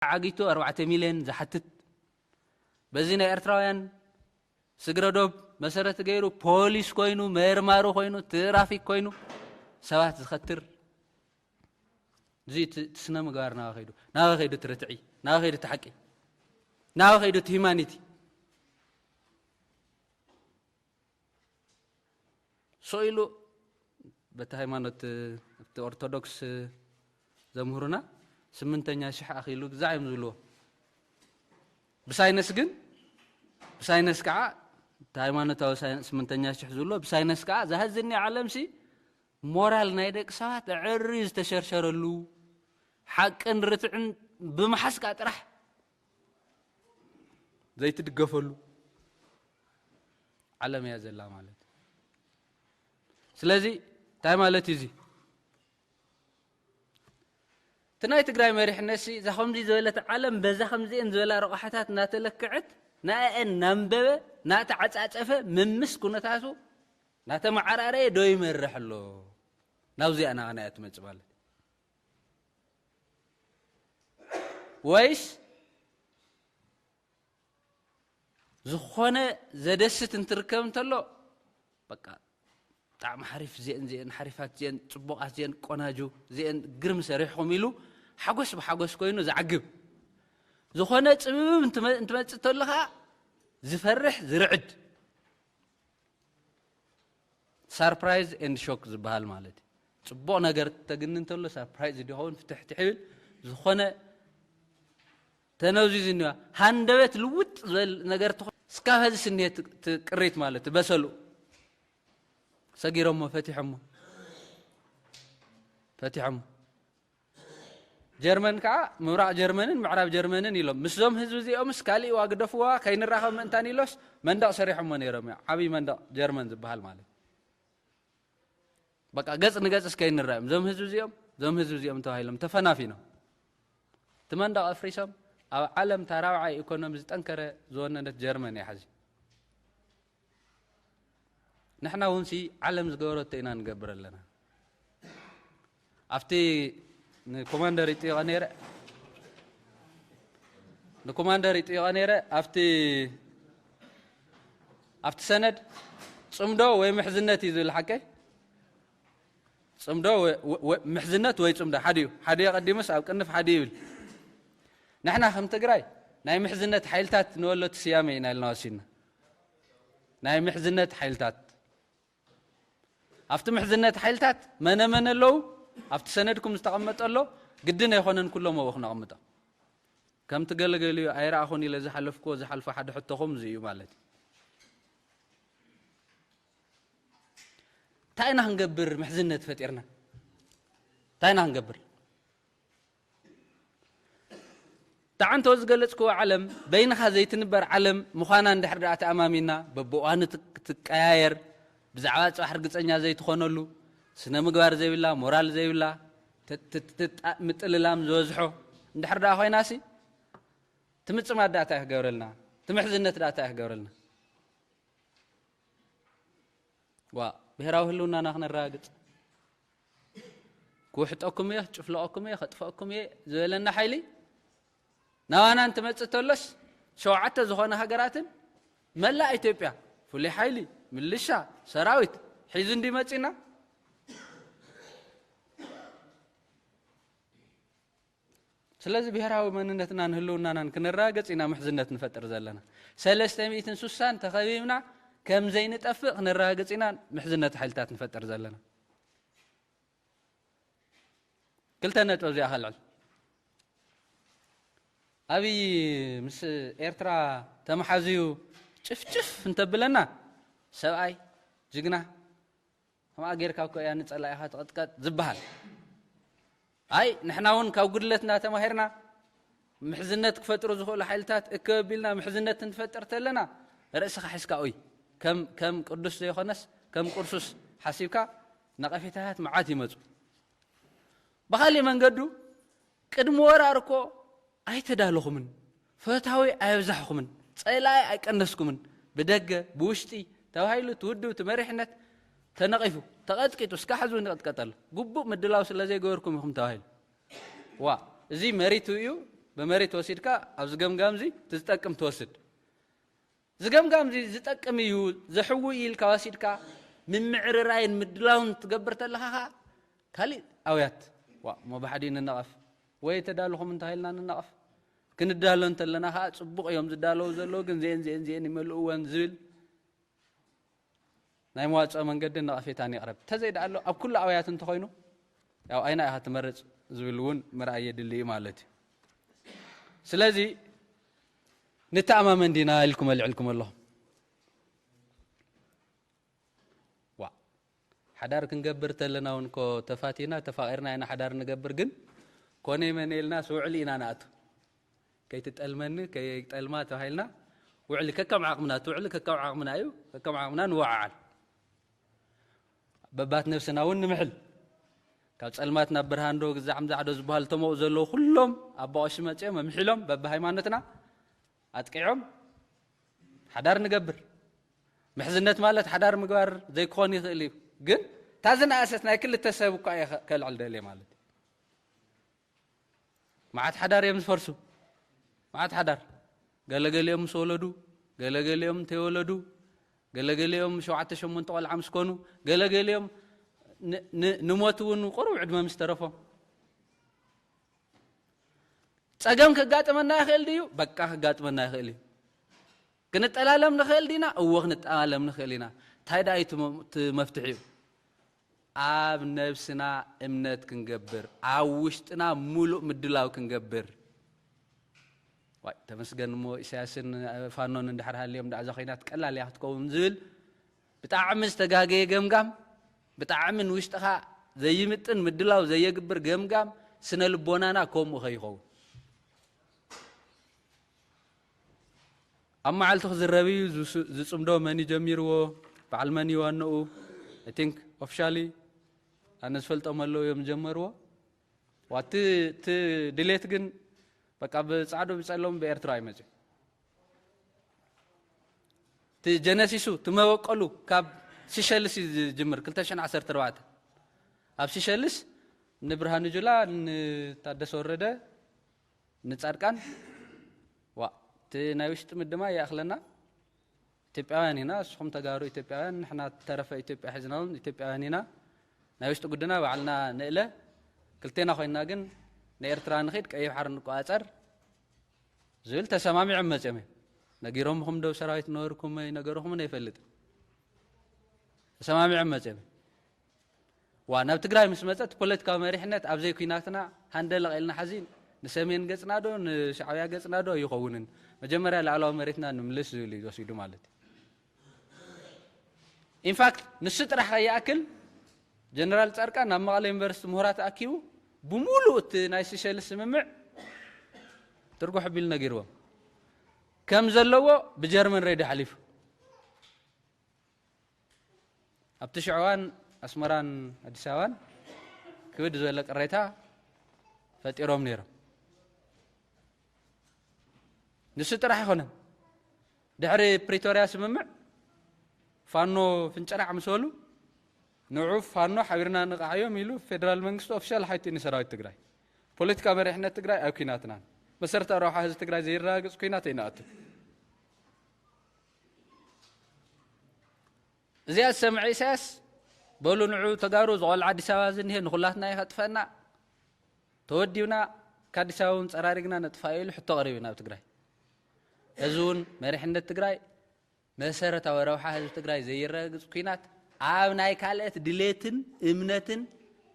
ዓጊቱ ኣርባዕተ ሚልዮን ዝሓትት፣ በዚ ናይ ኤርትራውያን ስግረ ዶብ መሰረት ገይሩ ፖሊስ ኮይኑ፣ መርማሪ ኮይኑ፣ ትራፊክ ኮይኑ ሰባት ዝኸትር፣ እዚ እቲ፣ እቲ ስነ ምግባር ናበ ከይዱ? ናበ ከይዱ እቲ ርትዒ? ናበ ከይዱ እቲ ሓቂ? ናበ ከይዱ እቲ ሂማኒቲ? ስቕ ኢሉ በቲ ሃይማኖት፣ እቲ ኦርቶዶክስ ዘምህሩና ስምንተኛ ሽሕ ኣኺሉ ግዛዕ እዮም ዝብልዎ። ብሳይነስ ግን፣ ብሳይነስ ከዓ፣ እቲ ሃይማኖታዊ ሳይን-፣ ስምንተኛ ሽሕ ዝብልዎ፣ ብሳይነስ ከዓ ዝሃዝኒ ዓለምሲ ሞራል ናይ ደቂ ሰባት ኣዕርዩ ዝተሸርሸረሉ፣ ሓቅን ርትዕን ብምሓዝ ከዓ ጥራሕ ዘይትድገፈሉ ዓለም እያ ዘላ ማለት እዩ። ስለዚ እንታይ ማለት እዩ እዚ? እቲ ናይ ትግራይ መሪሕነት ሲ፣ እዛ ከምዚ ዝበለት ዓለም በዛ ከምዚኤን ዝበላ ረቑሓታት እናተለክዐት፣ ናኣኤን እናንበበ፣ እናተዓጻጸፈ፣ ምምስ ኩነታቱ እናተመዓራረየ ዶ ይመርሕ ኣሎ? ናብዚኣ ናቕና እያ ትመጽእ ማለት እዩ። ወይስ ዝኾነ ዘደስት እንትርከብ እንተሎ፣ በቃ፣ ብጣዕሚ ሓሪፍ፣ እዚአን፣ እዚአን ሓሪፋት፣ እዚአን ጽቡቓት፣ እዚአን ቆናጁ፣ እዚአን ግርም ሰሪሕኹም ኢሉ ሓጎስ ብሓጎስ ኮይኑ ዝዓግብ። ዝኾነ ጽብብብ እንትመ-፣ እንትመጽእ እንተሎ ኸኣ ዝፈርሕ፣ ዝርዕድ። ሳርፕራይዝ ኤንድ ሾክ ዝበሃል ማለት እዩ። ጽቡቕ ነገር ተግኒ እንተሎ ሳርፕራይዝ ይኸውን፣ ፍትሕትሕ ይብል። ዝኾነ ተነዚዙ እኒዋ፣ ሃንደበት ልውጥ ዝበል ነገር ትኾ-፣ እስካብ ሀዚ ስንየት ት-፣ ቅሪት ማለት እዩ። በሰሉ ሰጊሮሞ፣ ፈቲሖሞ፣ ፈቲሖሞ። ጀርመን ከዓ ምብራቕ ጀርመንን ምዕራብ ጀርመንን ኢሎም። ምስዞም ህዝቢ እዚኦምስ ካሊእዋ ግደፍዋ፣ ከይንራኸብ ምእንታን ኢሎስ መንደቕ ሰሪሖሞ ነይሮም እዮም። ዓብዪ መንደቕ ጀርመን ዝበሃል ማለት። በቃ ገጽ ንገጽ እስከይንረኣዮም። እዞም ህዝቢ እዚኦም፣ እዞም ህዝቢ እዚኦም ተባሂሎም ተፈናፊኖም። እቲ መንደቕ ኣፍሪሶም፣ ኣብ ዓለም እታ ራብዓይ ኢኮኖሚ ዝጠንከረ ዝወነነት ጀርመን እያ ሕዚ። ንሕና እውን ሲ ዓለም ዝገበረቶ ኢና ንገብር ኣለና። ኣብቲ ንኮማንደር ይጥይቐ ነይረ፣ ንኮማንደር ይጥይቐ ነይረ፣ ኣብቲ፣ ኣብቲ ሰነድ ጽምዶ ወይ ምሕዝነት እዩ ዝብል ሓቀይ? ጽምዶ ወ-፣ ወ-፣ ወ-፣ ምሕዝነት ወይ ጽምዶ? ሓዲኡ፣ ሓዲኡ ቀዲሙስ ኣብ ቅንፍ ሓዲኡ ይብል። ንሕና ከም ትግራይ ናይ ምሕዝነት ሓይልታት ንበሎ እቲ ስያሜ ኢና ኢልና ወሲድና። ናይ ምሕዝነት ሓይልታት። ኣብቲ ምሕዝነት ሓይልታት መነ መነ ኣለዉ? ኣብቲ ሰነድኩም ዝተቐመጠ ኣሎ? ግድን ኣይኮነን ኩሎም ኣብኡ ክነቐምጦ። ከምቲ ገለገሊኡ ኣይረኣኹን ኢለ ዝሓለፍኩዎ፣ ዝሓልፎ ሓደ ሕቶኹም እዚ እዩ ማለት እዩ። እንታይ ኢና ክንገብር ምሕዝነት ፈጢርና? እንታይ ኢና ክንገብር? እታ ዓንቶ ዝገለጽክዎ ዓለም በይንኻ ዘይትንበር ዓለም ምዃና እንድሕር ደኣ ተኣማሚና፣ በብእዋኑ ት-፣ ትቀያየር፣ ብዛዕባ ጽባሕ ርግጸኛ ዘይትኾነሉ፣ ስነ ምግባር ዘይብላ፣ ሞራል ዘይብላ፣ ት-፣ ት-፣ ት-፣ ምጥልላም ዝበዝሖ እንድሕር ደኣ ኮይናሲ፣ እቲ ምጽማድ ደኣ እንታይ ክገብረልና? እቲ ምሕዝነት ደኣ እንታይ ክገብረልና? ዋ፣ ብሄራዊ ህልውናና ክነረጋግጽ። ክውሕጠኩም እየ፣ ክጭፍለቐኩም እየ፣ ከጥፈኣኩም እየ ዝበለና ሓይሊ ናባና እንትመጽእ ተሎስ፣ ሸውዓተ ዝኾነ ሃገራትን መላእ ኢትዮጵያ፣ ፍሉይ ሓይሊ፣ ምልሻ፣ ሰራዊት ሒዙ እንዲ መጺና። ስለዚ ብሄራዊ መንነትናን ህልውናናን ክነረጋግጽ ኢና ምሕዝነት ንፈጥር ዘለና። ሰለስተ ሚእትን ስሳን ተኸቢብና ከም ዘይንጠፍእ ክነረጋግጽ ኢና ምሕዝነት ሓይልታት ንፈጥር ዘለና። ክልተ ነጥቢ እዚኣ ከልዕል። ኣብይ ምስ ኤርትራ ተመሓዝዩ ጭፍጭፍ እንተብለና፣ ሰብኣይ፣ ጅግና፣ ከምኣ ጌርካ እኮ እያ ንጸላኢኻ ትቕጥቀጥ ዝበሃል። ኣይ፣ ንሕና እውን ካብ ጉድለትና ተማሂርና፣ ምሕዝነት ክፈጥሩ ዝኽእሉ ሓይልታት እከብ ኣቢልና ምሕዝነት እንትፈጥር ተለና፣ ርእስኻ ሒዝካ ኡይ። ከም፣ ከም ቅዱስ ዘይኾነስ፣ ከም ቅርሱስ ሓሲብካ ነቐፌታታት መዓት ይመጹ። ብኻሊእ መንገዱ፣ ቅድሚ ወራር እኮ ኣይተዳለኹምን፣ ፈታዊ ኣየብዛሕኹምን፣ ጸላኢ ኣይቀነስኩምን። ብደገ፣ ብውሽጢ ተባሂሉ፣ እቲ ውድብ፣ እቲ መሪሕነት ተነቒፉ፣ ተቐጥቂጡ፣ እስካብ ሕዚ እውን ይቕጥቀጥ ኣሎ። ግቡእ ምድላው ስለ ዘይገበርኩም ኢኹም ተባሂሉ። ዋ፣ እዚ መሪቱ እዩ። ብመሬት ወሲድካ ኣብዚ ገምጋም እዚ እቲ ዝጠቅም ትወስድ። ዝገምጋም እዚ ዝጠቅም እዩ፣ ዘሕዊ እዩ ኢልካ ወሲድካ ምምዕርራይን ምድላውን ትገብር ተለኻ ኸዓ ካሊእ ኣውያት፣ ዋ፣ እሞ ብሓዲ ንነቐፍ ወይ ተዳልኹም እንተሃይልና ንነቐፍ። ክንዳሎ እንተለና ኸዓ ጽቡቕ እዮም ዝዳለዉ ዘለዉ፣ ግን ዜን ዜን ዜን ይመልእወን ዝብል ናይ መዋጽኦ መንገድን ነቐፌታን ይቕረብ። እንተዘይደኣሎ ኣብ ኩሉ ኣውያት እንተኾይኑ ያው ኣይና ኢኻ ትመርጽ ዝብል እውን ምርኣይ የድሊ እዩ ማለት እዩ። ስለዚ ንተኣማመን ዲና ኢልኩም ኣልዕልኩም ኣለኹም። ዋ፣ ሓዳር ክንገብር ተለና እውን እኮ ተፋቲና ተፋቒርና ኢና ሓዳር ንገብር፣ ግን ኮነ መነ ኢልናስ ውዕሊ ኢና ንኣቱ። ከይትጠልመኒ ከይጠልማ ተባሂልና ውዕሊ ከከም ዓቕምና፣ እቲ ውዕሊ ከከም ዓቕምና እዩ፣ ከከም ዓቕምና ንወዓዓል። በባት ነብስና እውን ንምሕል። ካብ ጸልማት ናብ ብርሃን ዶ ግዛዕ ምዛዕ ዶ ዝበሃል ተመኡ ዘለዉ ኩሎም ኣባ ቀሺ መጺኦም ኣምሒሎም በብሃይማኖትና ኣጥቂዖም ሓዳር ንገብር። ምሕዝነት ማለት ሓዳር ምግባር ዘይክኾን ይኽእል እዩ። ግን እታ ዝነኣሰት ናይ ክልተ ሰብ እኳ እየ ከ-፣ ከልዕል ደልየ ማለት እዩ። መዓት ሓዳር እዮም ዝፈርሱ። መዓት ሓዳር። ገለገሊኦም ምስ ወለዱ፣ ገለገሊኦም እንተይወለዱ፣ ገለገሊኦም ሸውዓተ ሸሞንተ ቆልዓ ምስ ኮኑ፣ ገለገሊኦም ን-፣ ን-፣ ንሞት እውን ቁሩብ ዕድመ ምስ ተረፎም። ጸገም ከጋጥመና ይኽእል ድዩ? በቃ ከጋጥመና ይኽእል እዩ። ክንጠላለም ንኽእል ዲና? እወ ክንጠላለም ንኽእል ኢና። እንታይ ደኣ እዩ እቲ መ-፣ እቲ መፍትሒኡ? ኣብ ነብስና እምነት ክንገብር፣ ኣብ ውሽጥና ሙሉእ ምድላው ክንገብር። ዋይ፣ ተመስገን እሞ ኢሳያስን ፋኖን እንድሕር ሃልዮም ደኣ እዛ ኹናት ቀላል እያ ክትከውን ዝብል ብጣዕሚ ዝተጋገየ ገምጋም፣ ብጣዕሚ ንውሽጥኻ ዘይምጥን ምድላው ዘየግብር ገምጋም ስነ ልቦናና ከምኡ ከይኸውን። ኣብ መዓልቲ ክዝረብ እዩ። ዝስ-፣ ዝጽምዶ መን እዩ ጀሚርዎ? በዓል መን እዩ ዋንኡ? I think officially ኣነ ዝፈልጦም ኣለዉ እዮም ዝጀመርዎ። ዋ፣ እቲ፣ እቲ ድሌት ግን በቃ ብጻዕዱ ብጸለሙ ብኤርትራ እዩ መጺኡ። እቲ ጀነሲሱ፣ እቲ መበቀሉ ካብ ሲሸልስ እዩ ዝጅምር። ክልተ ሽሕን ዓሰርተ ኣርባዕተን ኣብ ሲሸልስ ንብርሃኑ ጁላ፣ ንታደሰ ወረደ፣ ንጻድቃን፣ ዋ፣ እቲ ናይ ውሽጢ ምድማ ይኣኽለና። ኢትዮጵያውያን ኢና፣ ንስኹም ተጋሩ ኢትዮጵያውያን፣ ንሕና ተረፈ ኢትዮጵያ ሒዝና እውን ኢትዮጵያውያን ኢና። ናይ ውሽጢ ጉድና ባዕልና ንእለ፣ ክልቴና ኮይንና ግን ንኤርትራ ንኺድ፣ ቀይሕ ባሕሪ ንቆጻጸር ዝብል ተሰማሚዖም መጺኦም እዮም። ነጊሮምኹም ዶ ሰራዊት ነበርኩም ወይ ነገርኹምን ኣይፈልጥን። ተሰማሚዖም መጺኦም እዮም። ዋ፣ ናብ ትግራይ ምስ መጸት ፖለቲካዊ መሪሕነት ኣብ ዘይኲናትና ሃንደለቕ ኢልና ሓዚ ንሰሜን ገጽና ዶ ንሻዕብያ ገጽና ዶ ኣይኸውንን፣ መጀመርያ ላዕለዋዊ መሬትና ንምልስ ዝብል እዩ ወሲዱ ማለት እዩ። ኢንፋክት ንሱ ጥራሕ ከይኣክል ጀነራል ጻድቃን ናብ መቐለ ዩኒቨርሲቲ ምሁራት ኣኪቡ ብሙሉእ እቲ ናይ ሲሸልስ ስምምዕ ትርጉሕ ኣቢሉ ነጊርዎም ከም ዘለዎ ብጀርመን ሬድዮ ሓሊፉ። ኣብቲ ሽዑ እዋን ኣስመራን ኣዲስ ኣበባን ክብድ ዝበለ ቅሬታ ፈጢሮም ነይሮም። ንሱ ጥራሕ ኣይኮነን። ድሕሪ ፕሪቶርያ ስምምዕ ፋኖ ፍንጭራዕ ምስ በሉ፣ ንዑ ፋኖ ሓቢርና ንቃዓዮም ኢሉ ፌደራል መንግስቲ ኦፊሻል ሓቲቱ ንሰራዊት ትግራይ። ፖለቲካ መሪሕነት ትግራይ ኣብ ኲናትናን መሰረታዊ ረብሓ ህዝቢ ትግራይ ዘይረጋግጽ ኲናት ኣይንኣቱን። እዚኣ ዝሰምዐ ኢሳያስ፣ በሉ ንዑ ተጋሩ፣ ዝቖልዓ ኣዲስ ኣበባ እዚ እኒሄ ንኹላትና እዩ ከጥፈና፣ ተወዲብና ከኣዲስ ኣበባ እውን ጸራሪግና ነጥፋዮ ኢሉ ሕቶ ኣቕሪቡ ናብ ትግራይ። እዚ እውን መሪሕነት ትግራይ መሰረታዊ ረብሓ ህዝቢ ትግራይ ዘይረጋግጽ ኲናት ኣብ ናይ ካልኦት ድሌትን እምነትን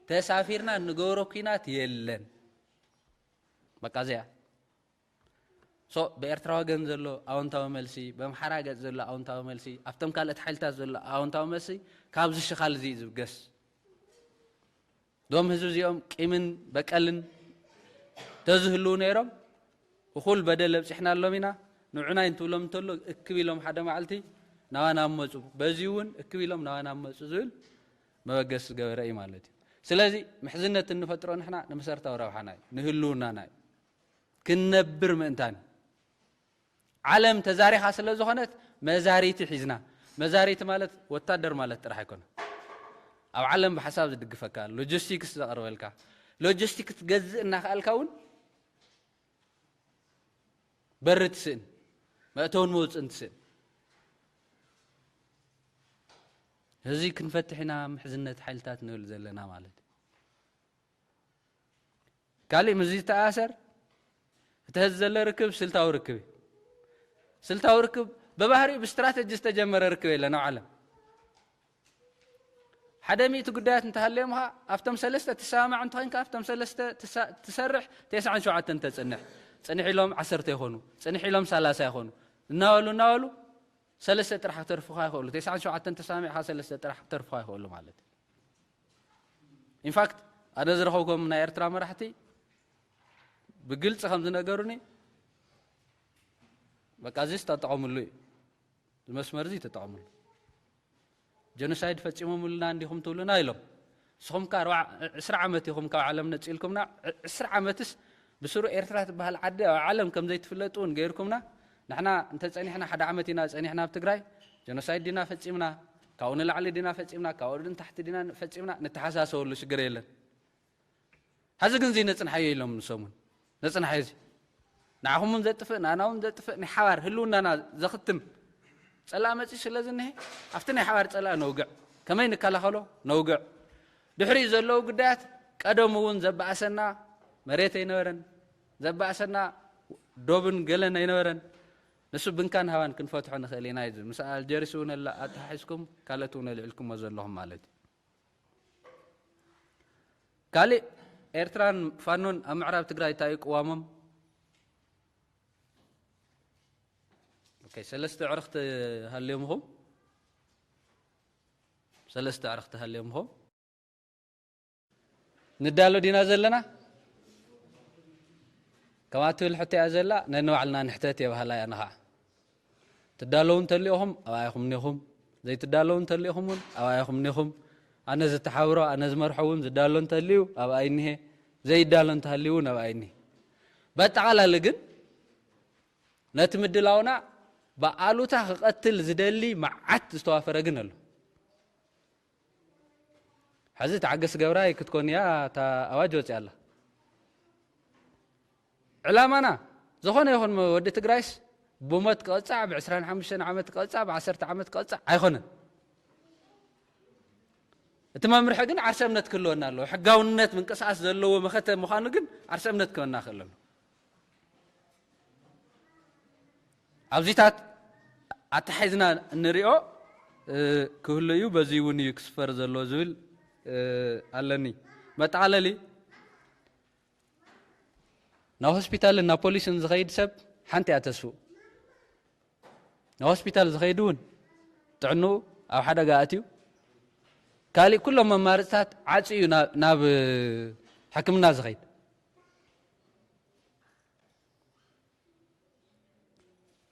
ተሳፊርና እንገብሮ ኲናት የለን። በቃ እዚኣ። ሶ ብኤርትራ ወገን ዘሎ ኣወንታዊ መልሲ፣ ብኣምሓራ ገጽ ዘሎ ኣወንታዊ መልሲ፣ ኣብቶም ካልኦት ሓይልታት ዘሎ ኣወንታዊ መልሲ ካብዚ ሽኻል እዚ እዩ ዝብገስ። እዞም ህዝቢ እዚኦም ቂምን በቀልን ተዝህልዉ ነይሮም፣ እኹል በደል ኣብጺሕናሎም ኢና፣ ንዑናይ እንትብሎም እንተሎ እክብ ኢሎም ሓደ መዓልቲ ናባና መጹ፣ በዚ እውን እክብ ኢሎም ናባና መጹ ዝብል መበገሲ ዝገበረ እዩ ማለት እዩ። ስለዚ ምሕዝነት እንፈጥሮ ንሕና ንመሰረታዊ ረብሓና እዩ፣ ንህልውናና እዩ፣ ክንነብር ምእንታን እዩ። ዓለም ተዛሪኻ ስለ ዝኾነት መዛሪቲ ሒዝና። መዛሪቲ ማለት ወታደር ማለት ጥራሕ ኣይኮነ። ኣብ ዓለም ብሓሳብ ዝድግፈካ፣ ሎጂስቲክስ ዘቕርበልካ፣ ሎጂስቲክስ ትገዝእ እናኽኣልካ እውን በሪ ትስእን፣ መእተውን መውፅእን ትስእን። እዚ ክንፈትሕ ኢና ምሕዝነት ሓይልታት ንብል ዘለና ማለት እዩ። ካሊእ ምስዚ ዝተኣሰር እቲ ሕዚ ዘሎ ርክብ ስልታዊ ርክብ እዩ። ስልታዊ ርክብ ብባህሪኡ ብስትራተጂ ዝተጀመረ ርክብ የለን ኣብ ዓለም። ሓደ ሚእቲ ጉዳያት እንተሃልዮም ኸዓ ኣብቶም ሰለስተ ትሰማማዕ እንተኾይንካ ኣብቶም ሰለስተ ትሳ- ትሰርሕ ተስዓን ሸውዓተን ተጽንሕ። ጽንሕ ኢሎም ዓሰርተ ይኾኑ፣ ጽንሕ ኢሎም ሰላሳ ይኾኑ። እናበሉ እናበሉ ሰለስተ ጥራሕ ክተርፉኻ ይኽእሉ። ተስዓን ሸውዓተን ተሰማሚዕኻ ሰለስተ ጥራሕ ክተርፉኻ ይኽእሉ ማለት እዩ። ኢንፋክት ኣነ ዝረኸብኩም ናይ ኤርትራ መራሕቲ ብግልፂ ከም ዝነገሩኒ በቃ እዚስ ተጠቐምሉ እዩ። እዚ መስመር እዚ ተጠቐምሉ። ጀኖሳይድ ፈፂሞምልና እንዲኹም ትብሉና ኢሎም። ንስኹም ከ ኣርባዓ- ዕስራ ዓመት ኢኹም ካብ ዓለም ነፂልኩምና። ዕ- ዕስራ ዓመትስ ብስሩ ኤርትራ ትበሃል ዓዲ ኣብ ዓለም ከም ዘይትፍለጡ እውን ገይርኩምና። ንሕና እንተፀኒሕና ሓደ ዓመት ኢና ፀኒሕና ኣብ ትግራይ። ጀኖሳይድ ዲና ፈፂምና? ካብኡ ንላዕሊ ዲና ፈፂምና? ካብኡ ንታሕቲ ዲና ፈፂምና? ንተሓሳሰበሉ ሽግር የለን። ሐዚ ግን እዚ ነፅንሓዮ ኢሎም ንሶም እውን ነፅንሓዮ እዚ ንዓኹም እውን ዘጥፍእ ንኣና እውን ዘጥፍእ ናይ ሓባር ህልውናና ዘኽትም ፀላእ መፂኡ ስለ ዝንሄ ኣብቲ ናይ ሓባር ፀላእ ነውግዕ። ከመይ ንከላኸሎ ነውግዕ። ድሕሪኡ ዘለዉ ጉዳያት ቀደሙ እውን ዘባእሰና መሬት ኣይነበረን፣ ዘባእሰና ዶብን ገለን ኣይነበረን። ንሱ ብንካን ሃባን ክንፈትሖ ንኽእል ኢና እዩ። ምስ ኣልጀሪስ እውን ኣላ- ኣተሓሒዝኩም ካልኦት እውን ኣልዒልኩሞ ዘለኹም ማለት እዩ። ካሊእ ኤርትራን ፋኖን ኣብ ምዕራብ ትግራይ እንታይ እዩ ቅዋሞም? ኦኬ፣ ሰለስተ ዕርኽቲ ሃልዮምኹም፣ ሰለስተ ዕርኽቲ ሃልዮምኹም ንዳሎ ዲና ዘለና? ከምኣ ትብል ሕቶ እያ ዘላ። ነንባዕልና ንሕተት እየ በሃላይ ኣነ ኸዓ። ትዳለዉ እንተሊኦኹም ኣብኣ ኢኹም እኒኹም፣ ዘይትዳለዉ እንተሊኦኹም እውን ኣብኣ ኢኹም እኒኹም። ኣነ ዝተሓብሮ ኣነ ዝመርሖ እውን ዝዳሎ እንተልዩ ኣብኣ ይኒሄ፣ ዘይዳሎ እንተሃልዩ እውን ኣብኣ ይኒሄ። በጠቓላሊ ግን ነቲ ምድላውና ብኣሉታ ክቐትል ዝደሊ መዓት ዝተዋፈረ ግን ኣሎ። ሕዚ ተዓገስ ገብራይ ክትኮን እያ እታ ኣዋጅ ወፂኣ ኣላ። ዕላማና ዝኾነ ይኹን ወዲ ትግራይስ ብሞት ክቐፃዕ፣ ብ ዕስራን ሓሙሽተን ዓመት ክቐፃዕ፣ ብ ዓሰርተ ዓመት ክቐፃዕ ኣይኮነን። እቲ መምርሒ ግን ዓርሰ እምነት ክህልወና ኣለዎ። ሕጋውነት ምንቅስቃስ ዘለዎ መኸተ ምዃኑ ግን ዓርሰ እምነት ክህበና ክእል ኣለዎ። ኣብዚታት ኣተሓሒዝና እንሪኦ ክህሉ እዩ። በዚ እውን እዩ ክስፈር ዘለዎ ዝብል ኣለኒ። መጠቓለሊ ናብ ሆስፒታልን ናብ ፖሊስን ዝኸይድ ሰብ ሓንቲ እያ ተስፉ። ናብ ሆስፒታል ዝኸይድ እውን ጥዕንኡ ኣብ ሓደጋ ኣትዩ፣ ካሊእ ኩሎም መማርፅታት ዓፅዩ ናብ ሕክምና ዝኸይድ።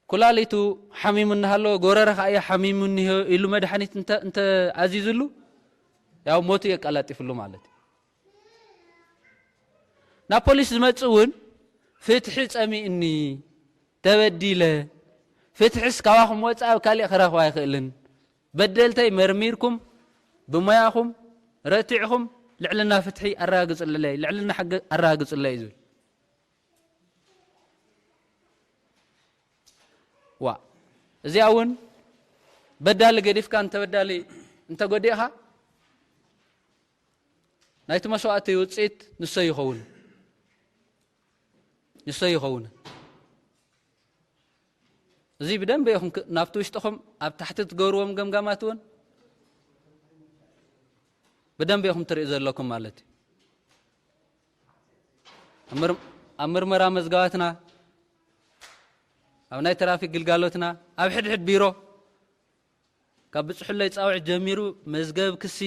ኩላሊቱ ሓሚሙ እናሃለወ ጎረረ ከኣ እየ ሓሚሙ እኒሆ ኢሉ መድሓኒት እንተ ኣዚዙሉ ያው ሞቱ የቀላጢፍሉ ማለት እዩ። ናብ ፖሊስ ዝመጽእ እውን ፍትሒ ጸሚእኒ፣ ተበዲለ፣ ፍትሕስ ካባኹም ወጻኢ ኣብ ካሊእ ክረኽባ ኣይኽእልን፣ በደልተይ መርሚርኩም ብሞያኹም ረቲዕኹም ልዕልና ፍትሒ ኣረጋግጽለይ፣ ልዕልና ሕጊ ኣረጋግጽለይ እዩ ዝብል። ዋ እዚኣ እውን በዳሊ ገዲፍካ እንተበዳሊ እንተጎዲእኻ ናይቲ መስዋእቲ ውፅኢት ንሶ ይኸውን ንሶ ይኸውን። እዚ ብደንብ ኢኹም ናብቲ ውሽጥኹም ኣብ ታሕቲ ትገብርዎም ገምጋማት እውን ብደንብ ኢኹም ትርኢ ዘለኩም ማለት እዩ። ኣብ ምርመራ መዝገባትና፣ ኣብ ናይ ትራፊክ ግልጋሎትና፣ ኣብ ሕድሕድ ቢሮ ካብ ብፅሑለይ ፃውዒት ጀሚሩ መዝገብ ክሲ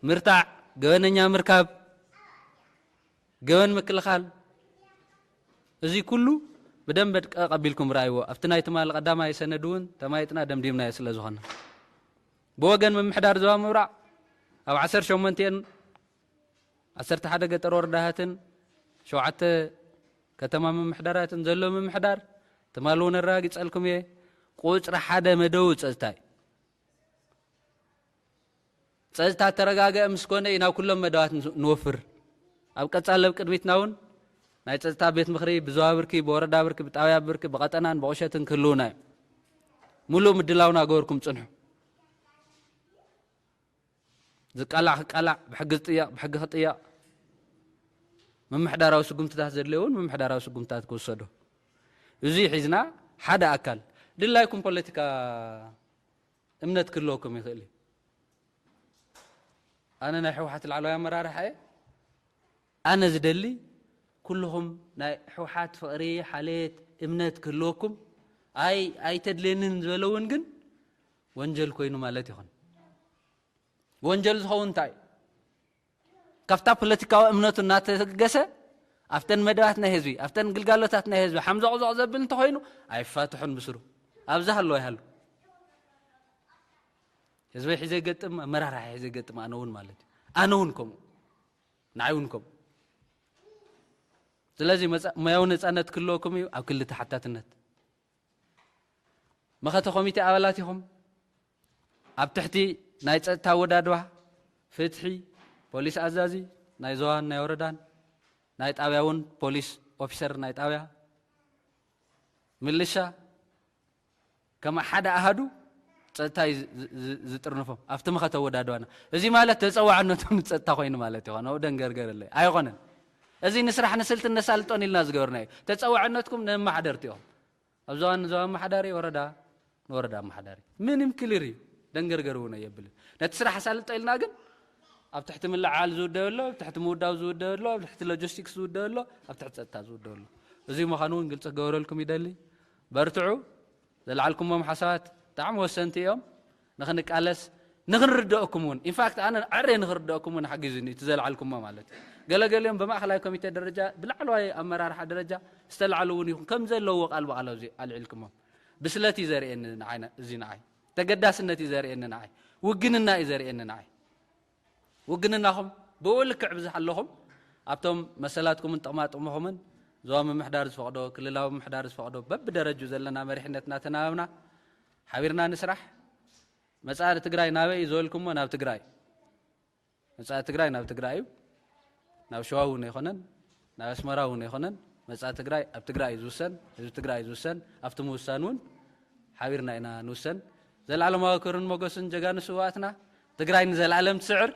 ምርታዕ፣ ገበነኛ ምርካብ፣ ገበን ምክልኻል፣ እዚ ኩሉ ብደንበ ቀቐቢልኩም ረኣይዎ። ኣብቲ ናይ ትማሊ ቀዳማይ ሰነድ እውን ተማይጥና ደምዲምናዮ ስለ ዝኾነ ብወገን ምምሕዳር ዞባ ምብራቕ ኣብ ዓሰርተ ሸሞንተን ዓሰርተ ሓደ ገጠር ወረዳታትን ሸውዓተ ከተማ ምምሕዳራትን ዘሎ ምምሕዳር ትማሊ እውን ኣረጋጊፀልኩም እየ። ቁፅሪ ሓደ መደቡ ፀጥታ እዩ። ፀጥታ ተረጋገአ ምስ ኮነ እዩ ናብ ኩሎም መደባት ንወፍር። ኣብ ቀፃሊ ኣብ ቅድሚትና እውን ናይ ጸጥታ ቤት ምኽሪ ብዞባ ብርኪ፣ ብወረዳ ብርኪ፣ ብጣብያ ብርኪ፣ ብቐጠናን ብቑሸትን ክህልውና እዩ። ሙሉእ ምድላውና ገበርኩም ጽንሑ። ዝቃላዕ ክቃላዕ፣ ብሕጊ ዝጥየቕ ብሕጊ ክጥየቕ፣ ምምሕዳራዊ ስጉምትታት ዘድልዮ እውን ምምሕዳራዊ ስጉምትታት ክውሰዶ። እዚ ሒዝና ሓደ ኣካል ድላይኩም ፖለቲካ እምነት ክህልወኩም ይኽእል እዩ። ኣነ ናይ ህወሓት ላዕለዋይ ኣመራርሓ እየ። ኣነ ዝደሊ ኩልኹም ናይ ህወሓት ፍቕሪ፣ ሓልየት፣ እምነት ክህልወኩም፣ ኣይ ኣይተድልየንን ዝበለ እውን ግን ወንጀል ኮይኑ ማለት ይኹን። ወንጀል ዝኸውን እንታይ እዩ? ካብታ ፖለቲካዊ እምነቱ እናተገሰ ኣብተን መደባት ናይ ህዝቢ፣ ኣብተን ግልጋሎታት ናይ ህዝቢ ሓምዞቕዞቕ ዘብል እንተኾይኑ ኣይፋትሑን ብስሩ። ኣብዚ ሃለዋ ይሃሉ። ህዝበይ ሒዘ ይገጥም፣ ኣመራርሓ ሒዘ ይገጥም፣ ኣነ እውን ማለት እዩ። ኣነ እውን ከምኡ፣ ንዓይ እውን ከምኡ። ስለዚ መጻ-፣ ሞያዊ ነጻነት ክህልወኩም እዩ ኣብ ክሊ ተሓታትነት። መኸተ ኮሚቴ ኣባላት ኢኹም። ኣብ ትሕቲ ናይ ጸጥታ ኣወዳድባ፣ ፍትሒ፣ ፖሊስ ኣዛዚ ናይ ዞባን ናይ ወረዳን፣ ናይ ጣብያ እውን ፖሊስ ኦፊሰር ናይ ጣብያ፣ ምልሻ፣ ከም ሓደ ኣሃዱ ጸጥታ እዩ ዝ-፣ ዝ-፣ ዝ-፣ ዝጥርንፎም ኣብቲ መኸተ ኣወዳድባና። እዚ ማለት ተጸዋዕነቶም ንጸጥታ ኮይኑ ማለት ይኾን? ኣብኡ ደንገርገር ኣለይ። ኣይኾነን። እዚ ንስራሕ ንስልትን ነሳልጦን ኢልና ዝገበርና እዩ። ተጸዋዕነትኩም ንመሓደርቲ እዮም። ኣብ ዞባን ንዞባ ኣመሓዳሪ፣ ወረዳ ንወረዳ ኣመሓዳሪ። ምንም ክሊር እዩ። ደንገርገር እውን ኣየብልን። ነቲ ስራሕ ኣሳልጦ ኢልና ግን ኣብ ትሕቲ ምልዓል ዝውደብ ኣሎ፣ ኣብ ትሕቲ ምውዳብ ዝውደብ ኣሎ፣ ኣብ ትሕቲ ሎጂስቲክስ ዝውደብ ኣሎ፣ ኣብ ትሕቲ ጸጥታ ዝውደብ ኣሎ። እዚ ምዃኑ እውን ግልጺ ክገብረልኩም ይደሊ። በርትዑ። ዘልዓልኩሞም ሓሳባት ብጣዕሚ ወሰንቲ እዮም። ንኽንቃለስ፣ ንኽንርድአኩም እውን። ኢንፋክት ኣነ ዕረ ንኽርድአኩም እውን ሓጊዙኒ እቲ ዘልዓልኩሞ ማለት እዩ። ገለገሊኦም ብማእኸላይ ኮሚቴ ደረጃ፣ ብላዕለዋይ ኣመራርሓ ደረጃ ዝተልዓሉ እውን ይኹን ከም ዘለዎ ቃል ብቓል ኣብዚ ኣልዒልኩሞም። ብስለት እዩ ዘርእየኒ ንዓይ፣ እዚ ንዓይ። ተገዳስነት እዩ ዘርእየኒ ንዓይ። ውግንና እዩ ዘርእየኒ ንዓይ። ውግንናኹም ብኡ ልክዕ ብዝሓለኹም ኣብቶም መሰላትኩምን ጥቕማ ጥቕምኹምን ዞባ ምምሕዳር ዝፈቕዶ፣ ክልላዊ ምምሕዳር ዝፈቕዶ በብደረጁ ዘለና መሪሕነት እናተናበብና ሓቢርና ንስራሕ። መጻኢ ትግራይ ናበይ እዩ ዝበልኩሞ ናብ ትግራይ። መጻኢ ትግራይ ናብ ትግራይ እዩ። ናብ ሸዋ እውን ኣይኮነን፣ ናብ ኣስመራ እውን ኣይኮነን። መጻኢ ትግራይ ኣብ ትግራይ እዩ ዝውሰን፣ ህዝቢ ትግራይ እዩ ዝውሰን። ኣብቲ ምውሳን እውን ሓቢርና ኢና ንውሰን። ዘላለማዊ ክብርን ሞገስን ጀጋኑ ስውኣትና። ትግራይ ንዘላለም ትስዕር።